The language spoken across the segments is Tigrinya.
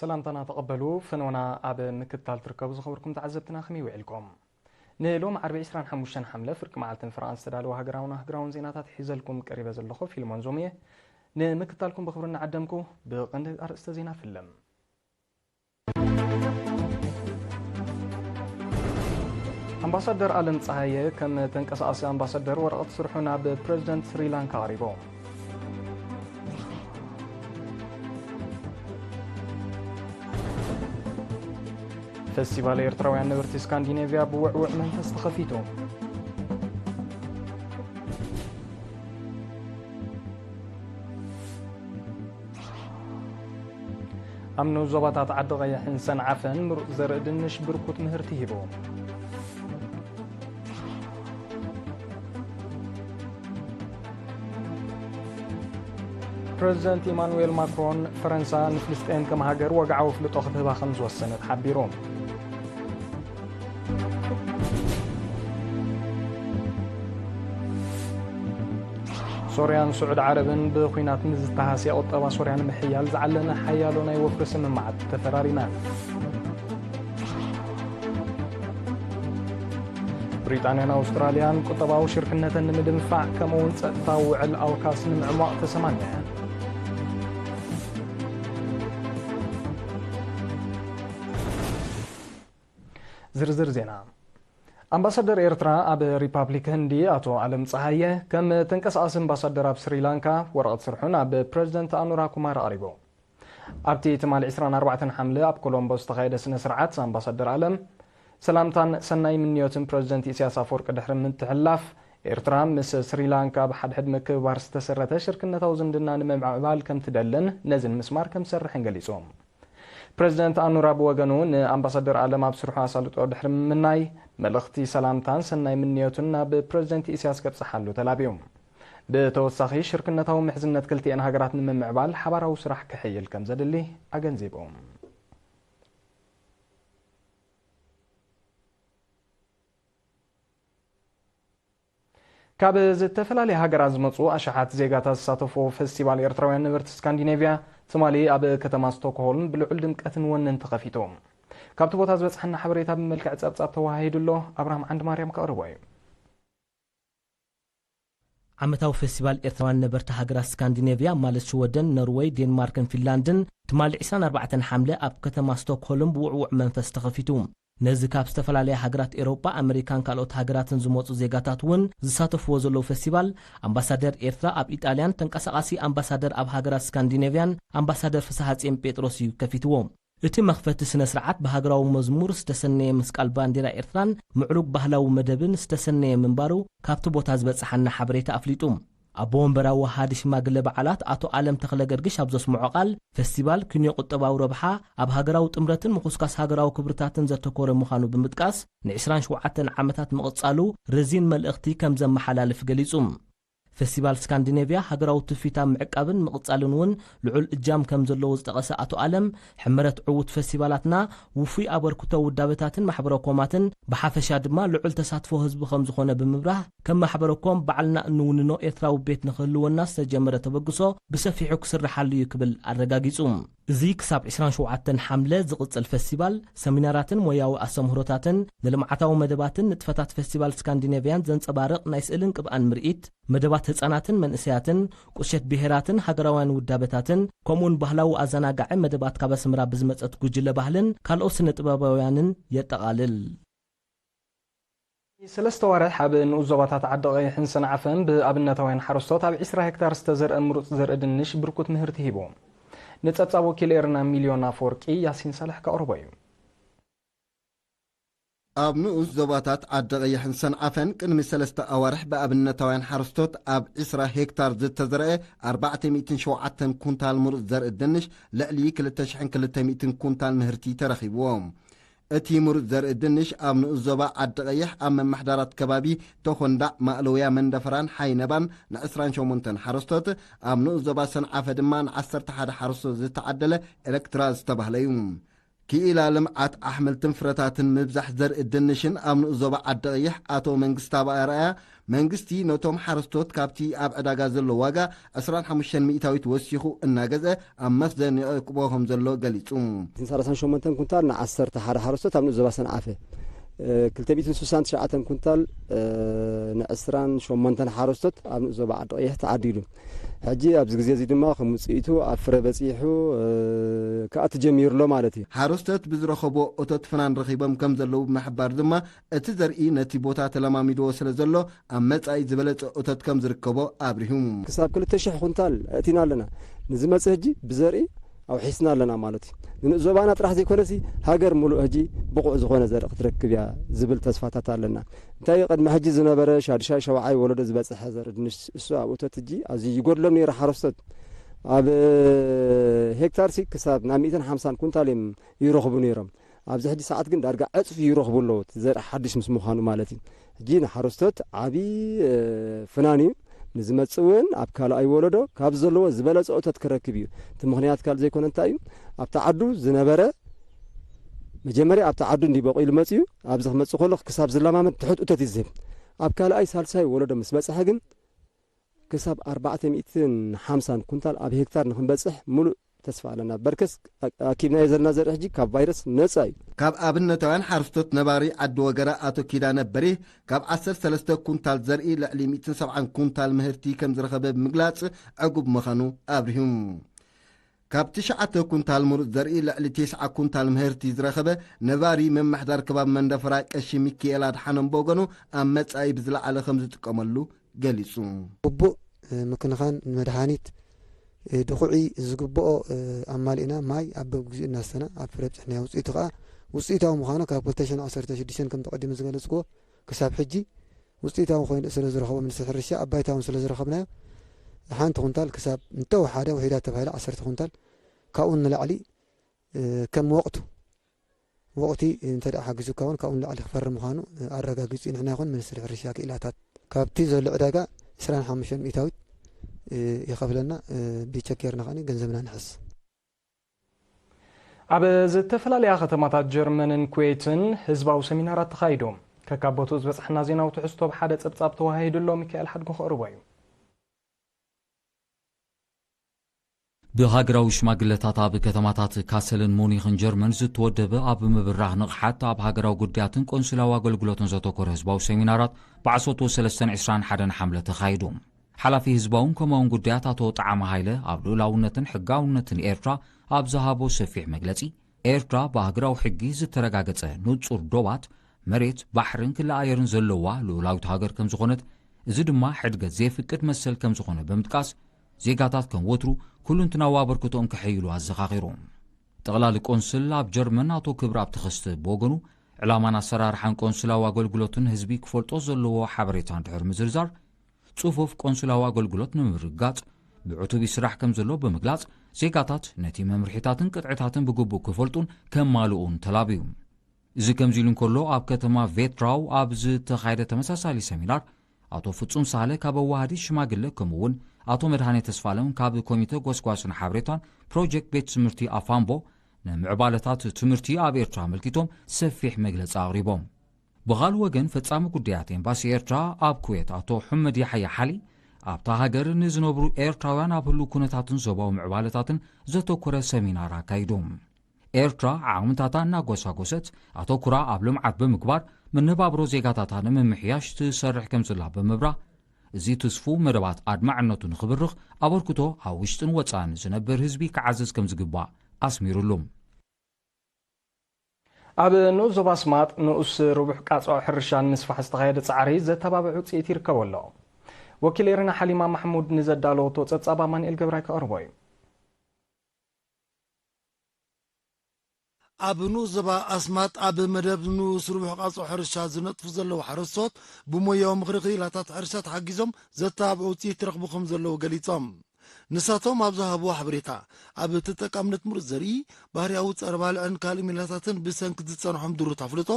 ሰላምታና ተቐበሉ። ፈነወና ኣብ ምክትታል ትርከቡ ዝኸበርኩም ተዓዘብትና ከመይ ውዒልኩም? ንሎም ዓርቢ ዕስራን ሓሙሽተን ሓምለ ፍርቂ መዓልትን ፍርቓን ዝተዳለወ ሃገራውን ኣህግራውን ዜናታት ሒዘልኩም ቀሪበ ዘለኹ ፊልሞን ዞም እየ። ንምክትታልኩም ብኽብሪ እናዓደምኩ ብቐንዲ ኣርእስተ ዜና ፍልም። ኣምባሳደር ኣለም ጸሃየ ከም ተንቀሳቓሲ ኣምባሳደር ወረቐት ስርሑ ናብ ፕረዚደንት ስሪላንካ ኣቕሪቡ። ፈስቲቫል ኤርትራውያን ነበርቲ ስካንዲኔቭያ ብውዕውዕ መንፈስ ተኸፊቱ። ኣብ ንኡስ ዞባታት ዓዲ ቀይሕን ሰንዓፈን ምሩፅ ዘርኢ ድንሽ ብርኩት ምህርቲ ሂቡ። ፕረዚደንት ኢማኑኤል ማክሮን፣ ፈረንሳ ንፍልስጤም ከም ሃገር ወግዓዊ ኣፍልጦ ክትህባ ከም ዝወሰነት ሓቢሩ። ሶርያን ስዑድ ዓረብን ብኹናት ንዝተሃስያ ቁጠባ ሶርያ ንምሕያል ዝዓለመ ሓያሎ ናይ ወፍሪ ስምምዓት ተፈራሪመን። ብሪጣንያን ኣውስትራልያን ቁጠባዊ ሽርክነተን ንምድንፋዕ ከምኡውን ጸጥታዊ ውዕል ኣውካስ ንምዕሟቕ ተሰማሚዐን። ዝርዝር ዜና። ኣምባሳደር ኤርትራ ኣብ ሪፓብሊክ ህንዲ ኣቶ ኣለም ጸሃየ ከም ተንቀሳቓሲ ኣምባሳደር ኣብ ስሪላንካ ወረቐት ስርሑ ናብ ፕረዚደንት ኣኑራ ኩማር ኣቕሪቡ። ኣብቲ ትማሊ ዕስራን ኣርባዕተን ሓምለ ኣብ ኮሎምቦ ዝተኻየደ ስነ ስርዓት ኣምባሳደር ኣለም ሰላምታን ሰናይ ምንዮትን ፕረዚደንት ኢሳያስ ኣፈወርቂ ድሕሪ ምትሕልላፍ፣ ኤርትራ ምስ ስሪላንካ ብሓድሕድ ምክብባር ዝተሰረተ ሽርክነታዊ ዝምድና ንምምዕባል ከም ትደልን ነዚ ንምስማር ከም ዝሰርሕን ገሊጹ። ፕረዚደንት ኣኑራ ብወገኑ ንኣምባሳደር ኣለም ኣብ ስርሑ ኣሳልጦ ድሕሪ ምምናይ፣ መልእኽቲ ሰላምታን ሰናይ ምንዮቱን ናብ ፕረዚደንት ኢሳያስ ከብጽሓሉ ተላብዩ። ብተወሳኺ ሽርክነታዊ ምሕዝነት ክልቲኤን ሃገራት ንምምዕባል ሓባራዊ ስራሕ ክሕይል ከም ዘድሊ ኣገንዚቡ። ካብ ዝተፈላለያ ሃገራት ዝመጹ ኣሽሓት ዜጋታት ዝሳተፍዎ ፈስቲቫል ኤርትራውያን ነበርቲ ስካንዲኔቭያ ትማሊ ኣብ ከተማ ስቶክሆልም ብልዑል ድምቀትን ወንን ተኸፊቱ። ካብቲ ቦታ ዝበጽሓና ሓበሬታ ብመልክዕ ጸብጻብ ተወሃሂዱ ኣሎ። ኣብርሃም ዓንድማርያም ከቕርቦ እዩ። ዓመታዊ ፈስቲቫል ኤርትራውያን ነበርቲ ሃገራት ስካንዲኔቭያ ማለት ሽወደን፣ ኖርወይ፣ ዴንማርክን ፊንላንድን ትማሊ ዕስራን ኣርባዕተን ሓምለ ኣብ ከተማ ስቶክሆልም ብውዕውዕ መንፈስ ተኸፊቱ። ነዚ ካብ ዝተፈላለያ ሃገራት ኤውሮጳ፣ ኣመሪካን ካልኦት ሃገራትን ዝመጹ ዜጋታት እውን ዝሳተፍዎ ዘለዉ ፈስቲቫል፣ ኣምባሳደር ኤርትራ ኣብ ኢጣልያን ተንቀሳቓሲ ኣምባሳደር ኣብ ሃገራት ስካንዲኔቭያን ኣምባሳደር ፍስሃጽዮን ጴጥሮስ እዩ ከፊትዎ። እቲ መኽፈቲ ስነ ስርዓት ብሃገራዊ መዝሙር ዝተሰነየ ምስቃል ባንዴራ ኤርትራን ምዕሩግ ባህላዊ መደብን ዝተሰነየ ምንባሩ ካብቲ ቦታ ዝበጽሓና ሓበሬታ ኣፍሊጡ። ኣቦ ወንበር ኣወሃዲ ሽማግለ በዓላት ኣቶ ኣለም ተኽለ ገርግሽ ኣብ ዘስምዖ ቃል፣ ፈስቲቫል ኪንዮ ቁጠባዊ ረብሓ ኣብ ሃገራዊ ጥምረትን ምኹስካስ ሃገራዊ ክብርታትን ዘተኮረ ምዃኑ ብምጥቃስ፣ ንዕስራን ሸውዓተን ዓመታት ምቕጻሉ ረዚን መልእኽቲ ከም ዘመሓላልፍ ገሊጹ። ፈስቲቫል ስካንዲኔቭያ ሃገራዊ ትውፊት ኣብ ምዕቃብን ምቕጻልን እውን ልዑል እጃም ከም ዘለዎ ዝጠቐሰ ኣቶ ኣለም፣ ሕመረት ዕዉት ፈስቲቫላትና ውፉይ ኣበርክቶ ውዳበታትን ማሕበረ ኮማትን ብሓፈሻ ድማ ልዑል ተሳትፎ ህዝቢ ከም ዝኾነ ብምብራህ፣ ከም ማሕበረ ኮም ባዕልና እንውንኖ ኤርትራዊ ቤት ንክህልወና ዝተጀመረ ተበግሶ ብሰፊሑ ክስርሓሉ እዩ ክብል ኣረጋጊጹ። እዚ ክሳብ ዕስራን ሸውዓተን ሓምለ ዝቕጽል ፈስቲቫል፣ ሰሚናራትን ሞያዊ ኣስተምህሮታትን፣ ንልምዓታዊ መደባትን ንጥፈታት ፈስቲቫል ስካንዲኔቭያን ዘንጸባርቕ ናይ ስእልን ቅብኣን ምርኢት፣ መደባት ህጻናትን መንእሰያትን፣ ቁሸት ብሄራትን ሃገራውያን ውዳበታትን፣ ከምኡውን ባህላዊ ኣዘናጋዒ መደባት ካብ ኣስመራ ብዝመጸት ጉጅለ ባህልን ካልኦት ስነ ጥበባውያንን የጠቓልል። ሰለስተ ዋርሕ ኣብ ንኡስ ዞባታት ዓዲ ቀይሕን ሰንዓፈን ብኣብነታውያን ሓረስቶት ኣብ ዕስራ ሄክታር ዝተዘርአ ምሩፅ ዘርኢ ድንሽ ብርኩት ምህርቲ ሂቡ። ንጸብጻብ ወኪል ኤርና ሚልዮን ኣፈወርቂ ያሲን ሳልሕ ከቕርቦ እዩ። ኣብ ንኡስ ዞባታት ዓዲ ቀይሕን ሰንዓፈን ቅድሚ ሰለስተ ኣዋርሕ ብኣብነታውያን ሓረስቶት ኣብ ዕስራ ሄክታር ዝተዘርአ ኣርባዕተ ሚእትን ሸውዓተን ኩንታል ምሩፅ ዘርኢ ድንሽ ልዕሊ ክልተ ሽሕን ክልተ ሚእትን ኩንታል ምህርቲ ተረኺብዎ። እቲ ምሩፅ ዘርኢ ድንሽ ኣብ ንኡስ ዞባ ዓዲ ቀይሕ ኣብ መማሕዳራት ከባቢ ተኾንዳዕ፣ ማእለውያ፣ መንደፈራን ሓይነባን ንዕስራን ሸሞንተን ሓረስቶት፣ ኣብ ንኡስ ዞባ ሰንዓፈ ድማ ንዓሰርተ ሓደ ሓረስቶት ዝተዓደለ ኤሌክትራ ዝተባህለ እዩ። ክኢላ ልምዓት ኣሕምልትን ፍረታትን ምብዛሕ ዘርኢ ድንሽን ኣብ ንኡስ ዞባ ዓዲ ቀይሕ ኣቶ መንግስታብ ኣርኣያ መንግስቲ ነቶም ሓረስቶት ካብቲ ኣብ ዕዳጋ ዘሎ ዋጋ ዕስራን ሓሙሽተን ሚእታዊት ወሲኹ እናገዝአ ኣብ መኽዘን የእክቦ ከም ዘሎ ገሊጹ። እትን ሰላሳን ሸሞንተን ኩንታል ንዓሰርተ ሓደ ሓረስቶት ኣብ ንኡስ ዞባ ሰንዓፈ፣ እ፣ ክልተ ሚእትን ስሳን ትሽዓተን ኩንታል፣ እ፣ ንዕስራን ሸሞንተን ሓረስቶት ኣብ ንኡስ ዞባ ዓዲ ቀይሕ ተዓዲሉ። ሕጂ ኣብዚ ግዜ እዚ ድማ ከም ውጽኢቱ ኣብ ፍረ በጺሑ፣ እ፣ ክኣቱ ጀሚሩ ኣሎ ማለት እዩ። ሓረስቶት ብዝረኸቦ እቶት ፍናን ረኺቦም ከም ዘለዉ ብምሕባር ድማ፣ እቲ ዘርኢ ነቲ ቦታ ተለማሚድዎ ስለ ዘሎ፣ ኣብ መጻኢ ዝበለጸ እቶት ከም ዝርከቦ ኣብሪሁ። ክሳብ ክልተ ሽሕ ኩንታል ኣእቲና ኣለና። ንዝመጽእ ሕጂ ብዘርኢ ኣውሒስና ኣለና ማለት እዩ። ንንኡስ ዞባና ጥራሕ ዘይኮነሲ፣ ሃገር ሙሉእ ሕጂ ብቑዕ ዝኾነ ዘርኢ ክትረክብ እያ ዝብል ተስፋታት ኣለና። እንታይ እዩ፣ ቅድሚ ሕጂ ዝነበረ ሻድሻይ ሸውዓይ ወለዶ ዝበጽሐ ዘርኢ ድንሽ፣ እሱ ኣብ እቶት ሕጂ ኣዝዩ ይጎድሎም ነይሩ። ሓረስቶት ኣብ ሄክታርሲ ክሳብ ናብ ሚእትን ሓምሳን ኩንታል እዮም ይረኽቡ ነይሮም። ኣብዚ ሕጂ ሰዓት ግን ዳርጋ ዕጽፊ ይረኽቡ ኣለዉ፣ እቲ ዘርኢ ሓድሽ ምስ ምዃኑ ማለት እዩ። ሕጂ ንሓረስቶት ዓቢ፣ እ፣ ፍናን እዩ። ንዝመጽእ እውን ኣብ ካልኣይ ወለዶ ካብ ዘለዎ ዝበለጸ እቶት ክረክብ እዩ። እቲ ምኽንያት ካልእ ዘይኮነ እንታይ እዩ? ኣብቲ ዓዱ ዝነበረ፣ መጀመርያ ኣብቲ ዓዱ እንዲ በቂሉ መጽዩ፣ ኣብዚ ክመጽእ ከሎ ክሳብ ዝለማመድ ትሑት እቶት እዩ ዝህብ። ኣብ ካልኣይ ሳልሳይ ወለዶ ምስ በጽሐ ግን ክሳብ ኣርባዕተ ሚእትን ሓምሳን ኩንታል ኣብ ሄክታር ንክንበጽሕ ሙሉእ ተስፋ ኣለና። በርከስ ኣኪብናዮ ዘለና ዘርኢ ሕጂ ካብ ቫይረስ ነጻ እዩ። ካብ ኣብነታውያን ሓረስቶት ነባሪ ዓዲ ወገራ ኣቶ ኪዳነ በሪህ፣ ካብ ዓሰርተ ሰለስተ ኩንታል ዘርኢ ልዕሊ ሚእትን ሰብዓን ኩንታል ምህርቲ ከም ዝረኸበ ብምግላጽ፣ ዕጉብ ምዃኑ ኣብሪሁ። ካብ ትሽዓተ ኩንታል ምሩጽ ዘርኢ ልዕሊ ተስዓ ኩንታል ምህርቲ ዝረኸበ ነባሪ ምምሕዳር ከባቢ መንደፈራ ቀሺ ሚኪኤል ኣድሓኖም ብወገኑ፣ ኣብ መጻኢ ብዝለዓለ ከም ዝጥቀመሉ ገሊጹ። ግቡእ፣ እ፣ ምክንኻን፣ መድሃኒት፣ እ፣ ድኹዒ ዝግብኦ፣ እ፣ ኣማሊእና፣ ማይ ኣብ በብግዚኡ እናስተና ኣብ ፍረ ኣብጺሕናዮ። ውጽኢቱ ከኣ ውጽኢታዊ ምዃኑ ካብ ክልተ ሽሕን ዓሰርተ ሽዱሽተን ከም ተቐዲሙ ዝገለጽክዎ ክሳብ ሕጂ ውጽኢታዊ ኮይኑ ስለ ዝረኸቦ፣ ሚኒስትሪ ሕርሻ ኣብ ባይታ እውን ስለ ዝረኸብናዮ፣ ሓንቲ ኩንታል ክሳብ እንተወሓደ ውሒዳ ተባሂላ ዓሰርተ ኩንታል፣ ካብኡ ንላዕሊ፣ እ፣ ከም ወቕቱ፣ ወቕቲ እንተ ደኣ ሓጊዙካ እውን ካብኡ ንላዕሊ ክፈሪ ምዃኑ፣ እ፣ ኣረጋጊጹ እዩ። ንሕና ይኹን ሚኒስትሪ ሕርሻ ክኢላታት ካብቲ ዘሎ ዕዳጋ ዕስራን ሓሙሽተን ሚእታዊት፣ እ፣ ይኸፍለና፣ እ፣ ብቸክ ጌርና ከኣ ገንዘብና ንሕዝ። ኣብ ዝተፈላለያ ከተማታት ጀርመንን ኩዌትን ህዝባዊ ሰሚናራት ተኻይዱ። ከካብ ቦትኡ ዝበጻሕና ዜናዊ ትሕዝቶ ብሓደ ጸብጻብ ተወሃሂዱ ኣሎ። ሚካኤል ሓድጉ ከቕርቦ እዩ። ብሃገራዊ ሽማግለታት ኣብ ከተማታት ካሰልን ሙኒኽን ጀርመን ዝተወደበ ኣብ ምብራህ ንቕሓት ኣብ ሃገራዊ ጉዳያትን ቆንስላዊ ኣገልግሎትን ዘተኮረ ህዝባዊ ሰሚናራት ብዓሰርተ ሰለስተን ዕስራን ሓደን ሓምለ ተኻይዱ። ሓላፊ ህዝባውን ከምኡውን ጉዳያት ኣቶ ጠዓመ ሃይለ፣ ኣብ ልኡላውነትን ሕጋውነትን ኤርትራ ኣብ ዝሃቦ ሰፊሕ መግለጺ፣ ኤርትራ ብሃገራዊ ሕጊ ዝተረጋገጸ ንጹር ዶባት፣ መሬት፣ ባሕርን ክሊ ኣየርን ዘለዋ ልኡላዊት ሃገር ከም ዝኾነት፣ እዚ ድማ ሕድገት ዘየፍቅድ መሰል ከም ዝኾነ ብምጥቃስ፣ ዜጋታት ከም ወትሩ ኩሉንትናዊ ኣበርክቶኦም ከሐይሉ ኣዘኻኺሩ። ጠቕላሊ ቆንስል ኣብ ጀርመን ኣቶ ክብረኣብ ተኸስተ ብወገኑ፣ ዕላማን ኣሰራርሓን ቆንስላዊ ኣገልግሎትን ህዝቢ ክፈልጦ ዘለዎ ሓበሬታ እንድሕር ምዝርዛር፣ ጽፉፍ ቆንስላዊ ኣገልግሎት ንምርግጋጽ ብዕቱብ ይስራሕ ከም ዘሎ ብምግላጽ፣ ዜጋታት ነቲ መምርሒታትን ቅጥዕታትን ብግቡእ ክፈልጡን ከማልኡን ተላብዩ። እዚ ከምዚ ኢሉ እንከሎ፣ ኣብ ከተማ ቬትራው ኣብ ዝተኻየደ ተመሳሳሊ ሰሚናር፣ ኣቶ ፍጹም ሳህለ ካብ ኣዋሃዲ ሽማግለ፣ ከምኡ እውን ኣቶ መድሃኔ ተስፋለም ካብ ኮሚተ ጎስጓስን ሓበሬታን ፕሮጀክት ቤት ትምህርቲ ኣፋምቦ፣ ንምዕባለታት ትምህርቲ ኣብ ኤርትራ ኣመልኪቶም ሰፊሕ መግለጺ ኣቕሪቦም። ብኻልእ ወገን፣ ፈጻሚ ጉዳያት ኤምባሲ ኤርትራ ኣብ ኩዌት ኣቶ ሑመድ ያሕያ ሓሊ፣ ኣብታ ሃገር ንዝነብሩ ኤርትራውያን ኣብ ህሉው ኩነታትን ዞባዊ ምዕባለታትን ዘተኮረ ሰሚናር ኣካይዱ። ኤርትራ ዓቕምታታ እናጎሳጎሰት፣ ኣተኩራ ኣብ ልምዓት ብምግባር፣ መነባብሮ ዜጋታታ ንምምሕያሽ ትሰርሕ ከም ዘላ ብምብራህ፣ እዚ ትስፉው መደባት ኣድማዕነቱ ንኽብርኽ፣ ኣበርክቶ ኣብ ውሽጥን ወጻእን ዝነብር ህዝቢ ክዓዝዝ ከም ዝግባእ ኣስሚሩሉ። ኣብ ንኡስ ዞባ ኣስማጥ ንኡስ ርቡሕ ቃጽዖ ሕርሻን ምስፋሕ ዝተኻየደ ጻዕሪ ዘተባብዕ ውጽኢት ይርከቦ ኣሎ። ወኪል ኤረና ሓሊማ ማሕሙድ ንዘዳለወቶ ጸብጻብ ኣማኑኤል ገብራይ ከቕርቦ እዩ። ኣብ ንኡስ ዞባ ኣስማጥ ኣብ መደብ ንኡስ ርቡሕ ቃጽዖ ሕርሻ ዝነጥፉ ዘለዉ ሓረስቶት ብሞያዊ ምኽሪ ክኢላታት ሕርሻ ተሓጊዞም ዘተባብዑ ውጽኢት ይረኽቡ ከም ዘለዉ ገሊጾም። ንሳቶም ኣብ ዝሃብዎ ሓበሬታ፣ ኣብ ተጠቃምነት ምሩጽ ዘርኢ፣ ባህርያዊ ጸረ ባልዕን ካልእ ሜላታትን ብሰንኪ ዝጸንሖም ድሩት ኣፍልጦ፣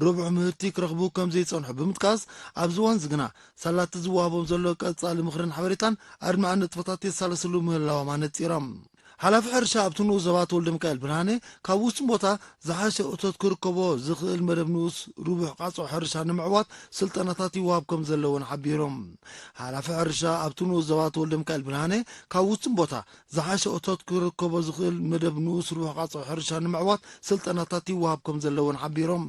ርቡሕ ምህርቲ ክረኽቡ ከም ዘይጸንሑ ብምጥቃስ፣ ኣብዚ እዋን እዚ ግና ሳላቲ ዝወሃቦም ዘሎ ቀጻሊ ምኽርን ሓበሬታን ኣድማዒ ነጥብታት የሳልስሉ ምህላዎም ኣነጺሮም። ሓላፊ ሕርሻ ኣብቲ ንኡስ ዞባ ተወልደ ሚካኤል ብርሃነ፣ ካብ ውሱን ቦታ ዝሓሸ እቶት ክርከቦ ዝኽእል መደብ ንኡስ ርቡሕ ቃጽዖ ሕርሻ ንምዕዋት ስልጠናታት ይወሃብ ከም ዘለውን ሓቢሮም። ሓላፊ ሕርሻ ኣብቲ ንኡስ ዞባ ተወልደ ሚካኤል ብርሃነ፣ ካብ ውሱን ቦታ ዝሓሸ እቶት ክርከቦ ዝኽእል መደብ ንኡስ ርቡሕ ቃጽዖ ሕርሻ ንምዕዋት ስልጠናታት ይወሃብ ከም ዘለውን ሓቢሮም።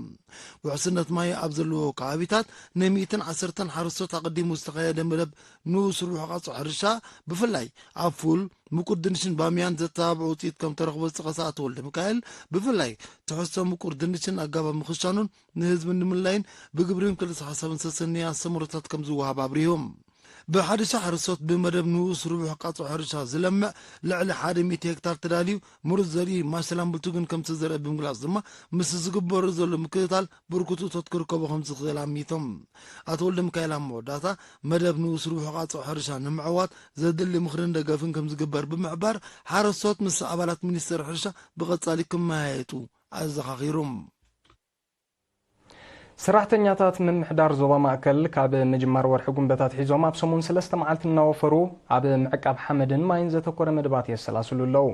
ውሕስነት ማይ ኣብ ዘለዎ ከባቢታት ን ሚእትን ዓሰርተን ሓረስቶት ኣቐዲሙ ዝተኻየደ መደብ ንኡስ ርቡሕ ቃጽዖ ሕርሻ፣ ብፍላይ ኣብ ፉል፣ ምቁር ድንሽን ባምያን ዘተባብዕ ውፅኢት ከም ተረኽቦ ዝጠቐሰ ኣቶ ወልደ ሚካኤል፣ ብፍላይ ትሕዝቶ ምቁር ድንሽን ኣገባብ ምኽሻኑን ንህዝቢ ንምልላይን ብግብሪን ክልሰ ሓሳብን ዝተሰነየ ኣስተምህሮታት ከም ዝወሃብ ኣብሪሆም። ብሓደ ሺሕ ሓረስቶት ብመደብ ንኡስ ርቡሕ ቃጽዖ ሕርሻ ዝለምዕ ልዕሊ ሓደ ሚእቲ ሄክታር ተዳልዩ ምሩፅ ዘርኢ ማሸላን ብልቱግን ከም ዝተዘርአ ብምግላፅ ድማ፣ ምስ ዝግበር ዘሎ ምክትታል ብርኩት እቶት ክርከቦ ከም ዝኽእል ኣሚቶም። ኣቶ ወልደ ሚካኤል ኣብ መወዳእታ፣ መደብ ንኡስ ርቡሕ ቃጽዖ ሕርሻ ንምዕዋት ዘድሊ ምኽርን ደገፍን ከም ዝግበር ብምሕባር፣ ሓረስቶት ምስ ኣባላት ሚኒስቴር ሕርሻ ብቐጻሊ ክመያየጡ ኣዘኻኺሮም። ሰራሕተኛታት ምምሕዳር ዞባ ማእከል ካብ ምጅማር ወርሒ ጉንበት ኣትሒዞም ኣብ ሰሙን ሰለስተ መዓልቲ እናወፈሩ ኣብ ምዕቃብ ሓመድን ማይን ዘተኮረ መደባት የሰላስሉ ኣለዉ።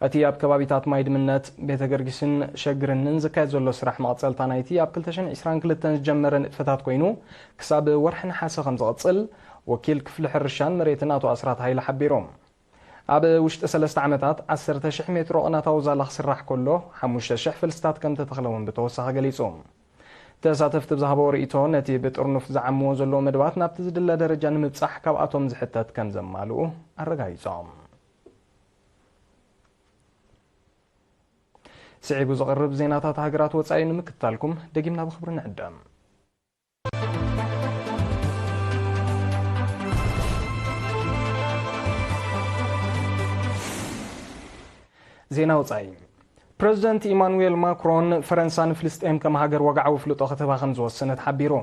እቲ ኣብ ከባቢታት ማይ ድምነት፣ ቤተ ገርጊስን ሸግርንን ዝካየድ ዘሎ ስራሕ መቐጸልታ ናይቲ ኣብ ክልተ ሽሕን ዕስራን ክልተን ዝጀመረ ንጥፈታት ኮይኑ፣ ክሳብ ወርሒ ነሓሰ ከም ዝቐጽል ወኪል ክፍሊ ሕርሻን መሬትን ኣቶ ኣስራት ሃይለ ሓቢሮም። ኣብ ውሽጢ ሰለስተ ዓመታት ዓሰርተ ሽሕ ሜትሮ ቅናታዊ ዛላ ክስራሕ ከሎ፣ ሓሙሽተ ሽሕ ፈልስታት ከም ተተኽለ እውን ብተወሳኺ ገሊጹ። ተሳተፍቲ ብዝሃበዎ ርእይቶ፣ ነቲ ብጥርኑፍ ዝዓምዎ ዘለዉ መደባት ናብቲ ዝድለ ደረጃ ንምብጻሕ ካብኣቶም ዝሕተት ከም ዘማልኡ ኣረጋጊጾም። ስዒቡ ዝቐርብ ዜናታት ሃገራት ወጻኢ ንምክትታልኩም ደጊምና ብኽብሪ ንዕደም። ዜና ወጻኢ። ፕረዚደንት ኢማኑኤል ማክሮን፣ ፈረንሳ ንፍልስጤም ከም ሃገር ወግዓዊ ኣፍልጦ ክትህባ ከም ዝወሰነት ሓቢሩ።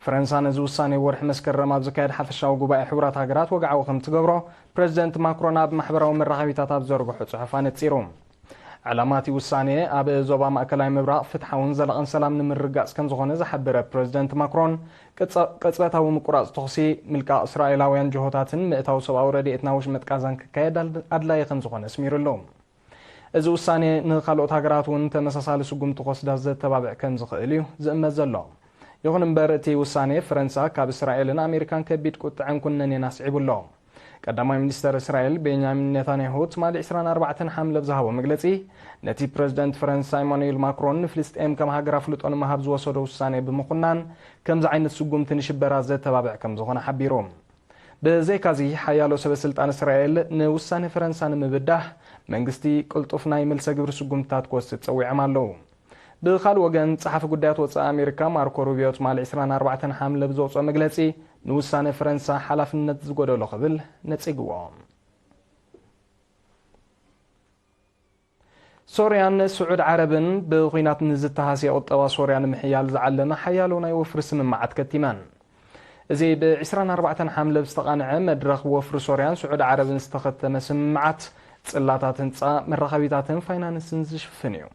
ፈረንሳ ነዚ ውሳኔ ወርሒ መስከረም ኣብ ዝካየድ ሓፈሻዊ ጉባኤ ሕቡራት ሃገራት ወግዓዊ ከም ትገብሮ፣ ፕረዚደንት ማክሮን ኣብ ማሕበራዊ መራኸቢታት ኣብ ዘርግሖ ጽሑፍ ኣነጺሩ። ዕላማ እቲ ውሳኔ፣ ኣብ ዞባ ማእከላይ ምብራቕ ፍትሓውን ዘላቕን ሰላም ንምርግጋጽ ከም ዝኾነ ዝሓበረ ፕረዚደንት ማክሮን፣ ቅጸ-፣ ቅጽበታዊ ምቁራጽ ተኹሲ፣ ምልቃቕ እስራኤላውያን ጅሆታትን ምእታው ሰብኣዊ ረድኤት ናብ ወሽመጥ ቃዛን ክካየድ ኣድ-፣ ኣድላዪ ከም ዝኾነ ኣስሚሩ ኣሎ። እዚ ውሳኔ ንኻልኦት ሃገራት እውን ተመሳሳሊ ስጉምቲ ክወስዳ ዘተባብዕ ከም ዝኽእል እዩ ዝእመት ዘሎ። ይኹን እምበር፣ እቲ ውሳኔ፣ ፈረንሳ ካብ እስራኤልን ኣሜሪካን ከቢድ ቁጥዐን ኩነኔን ኣስዒቡ ኣሎ። ቀዳማይ ሚኒስተር እስራኤል ቤንያሚን ኔታንያሁ ትማሊ ዕስራን ኣርባዕተን ሓምለ ብዝሃቦ መግለጺ፣ ነቲ ፕረዚደንት ፈረንሳ ኢማኑኤል ማክሮን ንፍልስጤም ከም ሃገር ኣፍልጦ ንምሃብ ዝወሰዶ ውሳኔ ብምኹናን፣ ከምዚ ዓይነት ስጉምቲ ንሽበራ ዘተባብዕ ከም ዝኾነ ሓቢሩ። ብዘይካዚ፣ ሓያሎ ሰበ ስልጣን እስራኤል ንውሳኔ ፈረንሳ ንምብዳህ መንግስቲ ቅልጡፍ ናይ መልሰ ግብሪ ስጉምትታት ክወስድ ጸዊዖም ኣለዉ። ብኻልእ ወገን፣ ጸሓፊ ጉዳያት ወጻኢ ኣሜሪካ ማርኮ ሩቢዮ ትማሊ ዕስራን ኣርባዕተን ሓምለ ብዘውጽኦ መግለጺ፣ ንውሳነ ፈረንሳ ሓላፍነት ዝጎደሎ ክብል ነጺግዎ። ሶርያን ስዑድ ዓረብን ብኹናት ንዝተሃስየ ቁጠባ ሶርያ ንምሕያል ዝዓለመ ሓያሎ ናይ ወፍሪ ስምምዓት ከቲመን። እዚ ብ ዕስራን ኣርባዕተን ሓምለ ብዝተቓንዐ መድረኽ ወፍሪ ሶርያን ስዑድ ዓረብን ዝተኸተመ ስምምዓት፣ ጽላታት ህንጻ፣ መራኸቢታትን ፋይናንስን ዝሽፍን እዩ።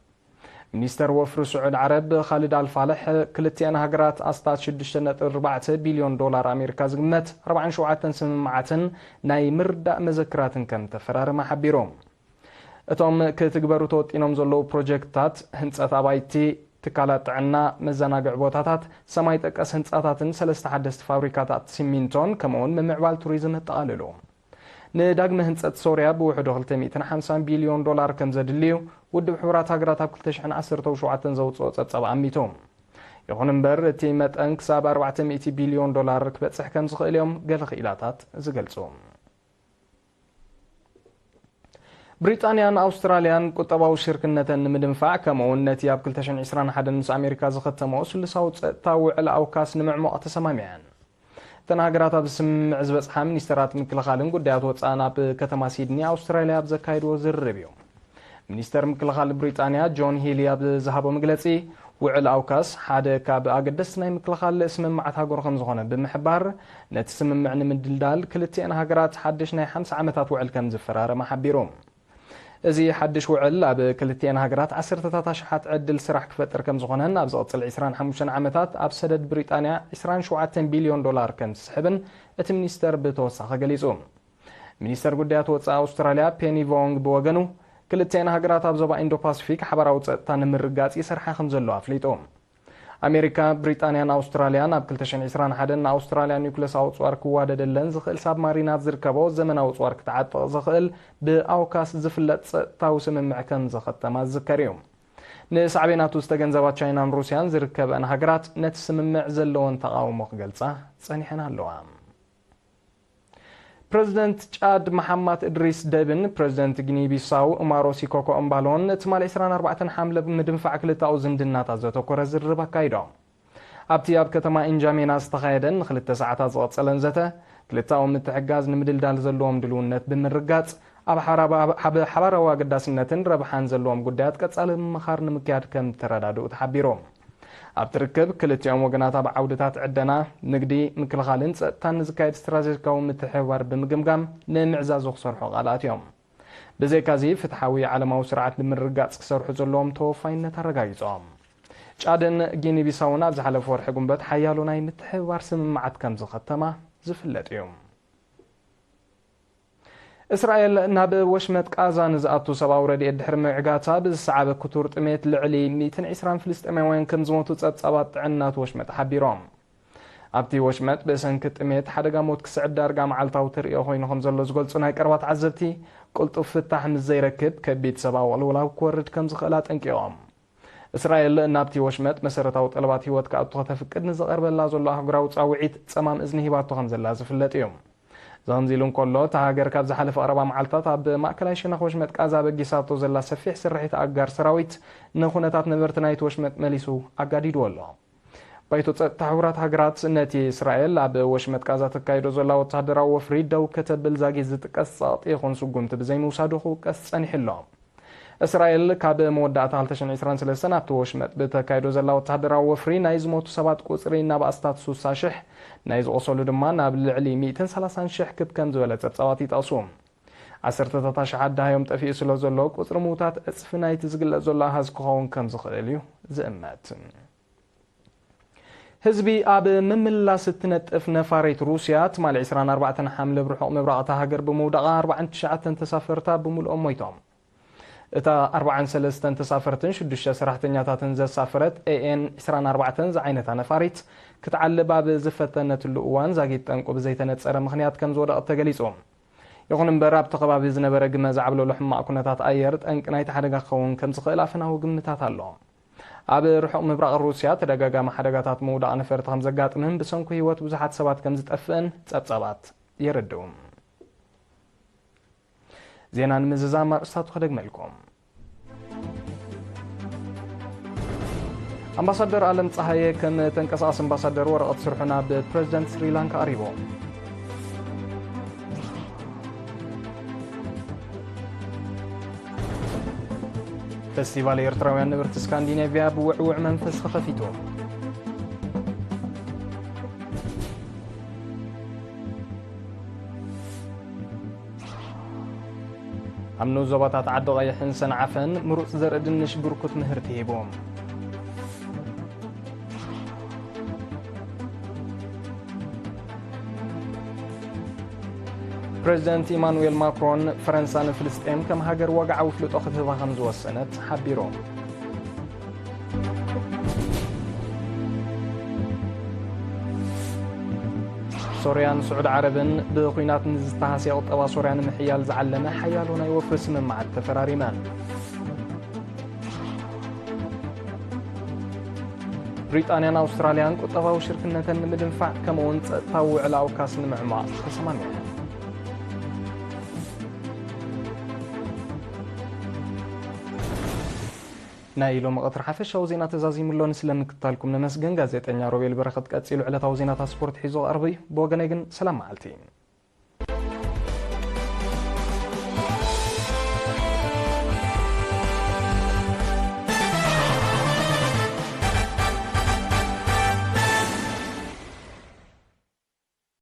ሚኒስተር ወፍሪ ስዑድ ዓረብ ኻሊድ ኣልፋልሕ፣ ክልቲኣን ሃገራት ኣስታት ሽዱሽተ ነጥቢ ኣርባዕተ ቢልዮን ዶላር ኣሜሪካ ዝግመት ኣርባዓን ሸውዓተን ስምምዓትን ናይ ምርዳእ መዘክራትን ከም ተፈራረማ ሓቢሩ። እቶም ክትግበሩ ተወጢኖም ዘለዉ ፕሮጀክትታት፣ ህንጸት ኣባይቲ፣ ትካላት ጥዕና፣ መዘናግዒ ቦታታት፣ ሰማይ ጠቀስ ህንጻታትን ሰለስተ ሓደስቲ ፋብሪካታት ሲሚንቶን፣ ከምኡውን ምምዕባል ቱሪዝም የጠቓልሉ። ንዳግመ ህንጸት ሶርያ ብውሕዱ ክልተ ሚእትን ሓምሳን ቢልዮን ዶላር ከም ዘድልዩ ውድብ ሕቡራት ሃገራት ኣብ ክልተ ሽሕን ዓሰርተን ሸውዓተን ዘውጽኦ ጸብጻብ ኣሚቱ። ይኹን እምበር፣ እቲ መጠን ክሳብ ኣርባዕተ ሚእቲ ቢልዮን ዶላር ክበጽሕ ከም ዝኽእል እዮም ገለ ክኢላታት ዝገልጹ። ብሪጣንያን ኣውስትራልያን ቁጠባዊ ሽርክነተን ንምድንፋዕ፣ ከምኡውን ነቲ ኣብ ክልተ ሽሕን ዕስራን ሓደን ምስ ኣሜሪካ ዝኸተመኦ ስሉሳዊ ጸጥታዊ ውዕል ኣውካስ ንምዕሟቕ ተሰማሚዐን። እተን ሃገራት ኣብዚ ስምምዕ ዝበጽሓ፣ ሚኒስተራት ምክልኻልን ጉዳያት ወጻእን ኣብ ከተማ ሲድኒ ኣውስትራልያ ኣብ ዘካየድዎ ዝርርብ እዩ። ሚኒስተር ምክልኻል ብሪጣንያ ጆን ሂሊ ኣብ ዝሃቦ መግለጺ፣ ውዕል ኣውካስ ሓደ ካብ ኣገደስቲ ናይ ምክልኻል ስምምዓት ሃገሩ ከም ዝኾነ ብምሕባር፣ ነቲ ስምምዕ ንምድልዳል ክልቲአን ሃገራት ሓድሽ ናይ ሓምሳ ዓመታት ውዕል ከም ዝፈራረማ ሓቢሩ። እዚ ሓድሽ ውዕል ኣብ ክልቲአን ሃገራት ዓሰርተታት ኣሽሓት ዕድል ስራሕ ክፈጥር ከም ዝኾነን፣ ኣብ ዝቕጽል ዕስራን ሓሙሽተን ዓመታት ኣብ ሰደድ ብሪጣንያ ዕስራን ሸውዓተን ቢልዮን ዶላር ከም ዝስሕብን እቲ ሚኒስተር ብተወሳኺ ገሊጹ። ሚኒስተር ጉዳያት ወጻኢ ኣውስትራልያ ፔኒ ቮንግ ብወገኑ፣ ክልተን ሃገራት ኣብ ዞባ ኢንዶ ፓሲፊክ ሓባራዊ ጸጥታ ንምርጋጽ ይሰርሓ ከም ዘለዋ ኣፍሊጡ። ኣሜሪካ፣ ብሪጣንያን ኣውስትራልያን ኣብ ክልተ ሽሕን ዕስራን ሓደን ንኣውስትራልያ ኒውክለሳዊ ኣጽዋር ክዋደደለን ዝኽእል ሳብማሪናት ዝርከቦ ዘመናዊ ኣጽዋር ክትዓጥቕ ዝኽእል ብኣውካስ ዝፍለጥ ጸጥታዊ ስምምዕ ከም ዘኸተማ ዝዝከር እዩ። ንሳዕቤናቱ ዝተገንዘባ ቻይናን ሩስያን ዝርከበን ሃገራት ነቲ ስምምዕ ዘለወን ተቓውሞ ክገልጻ ጸኒሐን ኣለዋ። ፕረዚደንት ጫድ መሓማት እድሪስ ደብን ፕረዚደንት ጊኒ ቢሳው እማሮ ሲኮኮ እምባሎን ትማሊ ዕስራን ኣርባዕተን ሓምለ ብምድንፋዕ ክልተኣዊ ዝምድናታት ዘተኮረ ዝርርብ ኣካይዶም። ኣብቲ ኣብ ከተማ ኢንጃሜና ዝተኻየደን ንክልተ ሰዓታት ዝቐጸለን ዘተ፣ ክልተኣዊ ምትሕግጋዝ ንምድልዳል ዘለዎም ድልውነት ብምርጋጽ፣ ኣብ ሓባራዊ ኣገዳስነትን ረብሓን ዘለዎም ጉዳያት ቀጻሊ ምምኻር ንምክያድ ከም ተረዳድኡ ተሓቢሩ። ኣብቲ ርክብ፣ ክልቲኦም ወገናት ኣብ ዓውድታት ዕደና፣ ንግዲ፣ ምክልኻልን ጸጥታን ንዝካየድ ስትራቴጂካዊ ምትሕብባር ብምግምጋም ንምዕዛዙ ክሰርሑ ቃል ኣትዮም። ብዘይካዚ፣ ፍትሓዊ ዓለማዊ ስርዓት ንምርግጋጽ ክሰርሑ ዘለዎም ተወፋይነት ኣረጋጊጾም። ጫድን ጊኒ ቢሳውን ኣብ ዝሓለፈ ወርሒ ጉንበት ሓያሎ ናይ ምትሕብባር ስምምዓት ከም ዝኸተማ ዝፍለጥ እዩ። እስራኤል ናብ ወሽመጥ ቃዛ ንዝኣቱ ሰብኣዊ ረድኤት ድሕሪ ምዕጋታ ብዝሰዓበ ክቱር ጥሜት ልዕሊ ሚእትን ዕስራን ፍልስጤማውያን ከም ዝሞቱ ጸብጻባት ጥዕናት ወሽመጥ ሓቢሮም። ኣብቲ ወሽመጥ ብሰንኪ ጥሜት ሓደጋ ሞት ክስዕብ ዳርጋ መዓልታዊ ተርእዮ ኮይኑ ከም ዘሎ ዝገልጹ ናይ ቀረባ ተዓዘብቲ፣ ቅልጡፍ ፍታሕ ምስ ዘይረክብ ከቢድ ሰብኣዊ ቅልውላው ክወርድ ከም ዝኽእል ኣጠንቂቖም። እስራኤል ናብቲ ወሽመጥ መሰረታዊ ጠለባት ህይወት ክኣቱ ከተፍቅድ ንዝቐርበላ ዘሎ ኣህጉራዊ ጻውዒት ጸማም እዝኒ ሂባቶ ከም ዘላ ዝፍለጥ እዩ። እዚ ከምዚ ኢሉ እንከሎ፣ እታ ሃገር ካብ ዝሓለፈ ቀረባ መዓልታት ኣብ ማእከላይ ሸነኽ ወሽመጥ ቃዛ ኣበጊሳቶ ዘላ ሰፊሕ ስርሒት ኣጋር ሰራዊት ንኩነታት ነበርቲ ናይቲ ወሽመጥ መሊሱ ኣጋዲድዎ ኣሎ። ባይቶ ጸጥታ ሕቡራት ሃገራት ነቲ እስራኤል ኣብ ወሽመጥ ቃዛ ተካይዶ ዘላ ወተሃደራዊ ወፍሪ ደው ከተብል ዛጊት ዝጥቀስ ጸቕጢ ይኹን ስጉምቲ ብዘይምውሳዱ ክውቀስ ጸኒሑ ኣሎ። እስራኤል ካብ መወዳእታ ክልተ ሽሕን ዕስራን ሰለስተን ኣብቲ ወሽመጥ ብተካይዶ ዘላ ወተሃደራዊ ወፍሪ ናይ ዝሞቱ ሰባት ቁጽሪ ናብ ኣስታት ስሳ ሽሕ፣ ናይ ዝቖሰሉ ድማ ናብ ልዕሊ ሚእትን ሰላሳን ሽሕ ክብ ከም ዝበለ ጸብጻባት ይጠቕሱ። ዓሰርተታት ኣሽሓት ደሃዮም ጠፊኡ ስለ ዘሎ፣ ቁጽሪ ምዉታት ዕጽፊ ናይቲ ዝግለጽ ዘሎ ኣሃዝ ክኸውን ከም ዝኽእል እዩ ዝእመት። ህዝቢ ኣብ ምምላስ እትነጥፍ ነፋሪት ሩስያ፣ ትማሊ ዕስራን ኣርባዕተን ሓምለ ብርሑቕ ምብራቕ እታ ሃገር ብምውዳቓ፣ ኣርባዓን ትሽዓተን ተሳፈርታ ብምልኦም ሞይቶም። እታ ኣርባዓን ሰለስተን ተሳፈርትን ሽዱሽተ ሰራሕተኛታትን ዘሳፈረት ኤኤን ዕስራን ኣርባዕተን ዝዓይነታ ነፋሪት፣ ክትዓልብ ኣብ ዝፈተነትሉ እዋን ዛጊት ጠንቁ ብዘይተነጸረ ምኽንያት ከም ዝወደቐት ተገሊጹ። ይኹን እምበር፣ ኣብቲ ከባቢ ዝነበረ ግመ ዝዓብለሎ ሕማቕ ኩነታት ኣየር ጠንቂ ናይቲ ሓደጋ ክኸውን ከም ዝኽእል ኣፈናዊ ግምታት ኣሎ። ኣብ ርሑቕ ምብራቕ ሩስያ ተደጋጋሚ ሓደጋታት ምውዳቕ ነፈርቲ ከም ዘጋጥምን ብሰንኩ ህይወት ብዙሓት ሰባት ከም ዝጠፍእን ጸብጻባት የረድኡ። ዜና ንምዝዛም ኣርእስታቱ ከደግመልኩም። ኣምባሳደር ኣለም ጸሃየ ከም ተንቀሳቓሲ ኣምባሳደር ወረቐት ስርሑ ናብ ፕረዚደንት ስሪላንካ ኣቕሪቡ። ፈስቲቫል ኤርትራውያን ነበርቲ ስካንዲኔቭያ ብውዕውዕ መንፈስ ተኸፊቱ። ኣብ ንኡስ ዞባታት ዓዲ ቀይሕን ሰንዓፈን ምሩጽ ዘርኢ ድንሽ ብርኩት ምህርቲ ሂቡ። ፕረዚደንት ኢማኑኤል ማክሮን፣ ፈረንሳ ንፍልስጤም ከም ሃገር ወግዓዊ ኣፍልጦ ክትህባ ከም ዝወሰነት ሓቢሩ። ሶርያን ስዑድ ዓረብን ብኹናት ንዝተሃስያ ቁጠባ ሶርያ ንምሕያል ዝዓለመ ሓያሎ ናይ ወፍሪ ስምምዓት ተፈራሪመን። ብሪጣንያን ኣውስትራልያን ቁጠባዊ ሽርክነተን ንምድንፋዕ፣ ከምኡ'ውን ጸጥታዊ ውዕል ኣውካስ ንምዕማቕ ተሰማሚዐን። ናይ ሎሚ ቀትሪ ሓፈሻዊ ዜና ተዛዚሙ ኣሎ። ንስለ ምክትታልኩም ነመስግን። ጋዜጠኛ ሮቤል በረኸት ቀጺሉ ዕለታዊ ዜናታት ስፖርት ሒዙ ክቐርብ እዩ። ብወገነይ ግን ሰላም መዓልቲ።